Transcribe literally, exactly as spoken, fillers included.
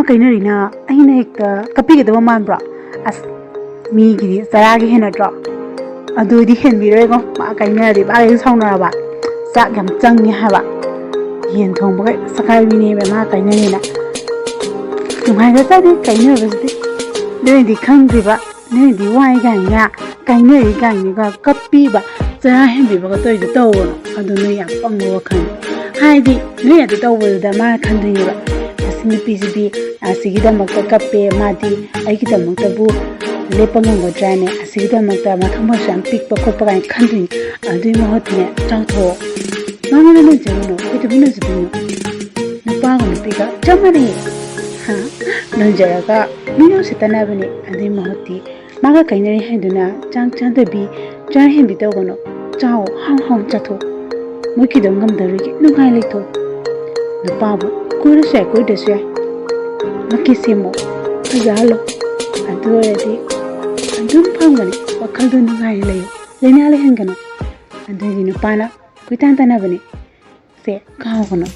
ꯀꯩꯅꯔꯤꯅ ꯑꯩꯅ ꯍꯦꯛꯇ ꯀꯞꯄꯤꯒꯗꯕ ꯃꯥꯟꯕ꯭ꯔꯣ? ꯑꯁ, ꯃꯤꯒꯤꯗꯤ ꯆꯔꯥꯒꯤ ꯍꯦꯟꯅꯗ꯭ꯔꯣ? ꯑꯗꯨꯗꯤ ꯍꯦꯟꯕꯤꯔꯣꯏꯀꯣ, ꯃꯥ ꯀꯩꯅꯔꯗꯤ ꯃꯥꯒ ꯍꯦꯛ ꯁꯥꯎꯅꯔꯕ꯫ ꯆꯥꯛ ꯌꯥꯝ ꯆꯪꯉꯦ ꯍꯥꯏꯕ꯫ ꯌꯦꯟ ꯊꯣꯡꯕꯒ ꯁꯈꯥꯏꯕꯤꯅꯦꯕ ꯃꯥ ꯀꯩꯅꯔꯤꯅ꯫ ꯅꯨꯡꯉꯥꯏꯈ꯭ꯔꯖꯥꯠꯅꯤ ꯀꯩꯅꯕꯁꯤꯗꯤ꯫ ꯅꯣꯏꯗꯤ ꯈꯪꯗ꯭ꯔꯤꯕ, ꯅꯣꯏꯗꯤ ꯋꯥꯏ ꯀꯥꯏꯅ ꯀꯥꯏꯅꯔꯤ ꯀꯥꯏꯅꯒ ꯀꯞꯄꯤꯕ, ꯆꯔꯥ ꯍꯦꯟꯕꯤꯕꯒ ꯇꯧꯔꯤꯗꯣ ꯇꯧꯒꯅꯣ꯫ ꯑꯗꯨ ꯅꯣꯏ ꯌꯥꯝ ꯄꯪꯕ ꯋꯥꯈꯜꯅꯤ꯫ ꯍꯥꯏꯗꯤ ꯅꯣꯏ ꯑꯗꯨ ꯇꯧꯕꯗꯨꯗ ꯃꯥꯅ ꯈꯟꯗꯣꯏꯅꯦꯕ, "ꯑꯁꯤ ꯅꯨꯄꯤꯁꯤꯗꯤ ꯑꯁꯤꯒꯤꯗꯃꯛꯇ ꯀꯞꯄꯦ, ꯃꯥꯗꯤ ꯑꯩꯒꯤꯗꯃꯛꯇꯕꯨ ꯂꯦꯞꯄ ꯉꯝꯒꯗ꯭ꯔꯥꯅꯦ, ꯑꯁꯤꯒꯤꯗꯃꯛꯇ ꯃꯊꯃꯣꯏꯁꯨ ꯌꯥꯝ ꯄꯤꯛꯄ ꯈꯣꯠꯄ" ꯀꯥꯏꯅ ꯈꯟꯗꯣꯏꯅꯤ꯫ ꯑꯗꯨꯒꯤ ꯃꯍꯨꯠꯇꯅꯦ, ꯆꯥꯎꯊꯣꯛꯑꯣ꯫ ꯃꯉꯣꯟꯗ ꯅꯟꯖꯔꯨꯅꯨ, ꯀꯩꯗꯧꯕꯩ ꯅꯟꯖꯗꯣꯏꯅꯣ? ꯅꯨꯄꯥꯒ ꯅꯨꯄꯤꯒ ꯆꯞ ꯃꯥꯟꯅꯩ꯫ ꯍꯥ? ꯅꯟꯖꯔꯒ ꯃꯤ ꯅꯨꯡꯁꯤꯠꯇꯅꯕꯅꯦ꯫ ꯑꯗꯨꯒꯤ ꯃꯍꯨꯠꯇꯤ ꯃꯥꯒ ꯀꯩꯅꯔꯤ ꯍꯥꯏꯗꯨꯅ ꯆꯥꯛ ꯆꯥꯗꯕꯤ, ꯆꯔꯥ ꯍꯦꯟꯕꯤ ꯇꯧꯒꯅꯨ꯫ ꯆꯥꯎ, ꯍꯥꯎ ꯍꯥꯎ ꯆꯥꯊꯣꯛ꯫ ꯃꯣꯏ ꯀꯩꯗꯧ ꯉꯝꯗꯧꯔꯤꯒꯦ? ꯅꯨꯡꯉꯥꯏ ꯂꯩꯊꯣꯛ꯫ ꯅꯨꯄꯥꯕꯨ ꯀꯣꯏꯔꯁꯨ ꯌꯥꯏ, ꯀꯣꯏꯗ꯭ꯔꯁꯨ ꯌꯥꯏ꯫ ꯃꯀꯤ ꯁꯦꯝꯃꯣ, ꯐꯖꯍꯜꯂꯣ꯫ ꯑꯗꯨ ꯑꯣꯏꯔꯗꯤ ꯑꯗꯨꯝ ꯐꯪꯒꯅꯤ꯫ ꯋꯥꯈꯜꯗꯣ ꯅꯨꯡꯉꯥꯏꯅ ꯂꯩꯌꯨ, ꯂꯥꯏꯅꯥ ꯂꯩꯍꯟꯒꯅꯨ꯫ ꯑꯗꯨꯒꯤ ꯅꯨꯄꯥꯅ ꯀꯣꯏꯇꯥꯟ ꯇꯥꯟꯅꯕꯅꯦ꯫ ꯁꯦ, ꯀꯥꯎꯒꯅꯨ꯫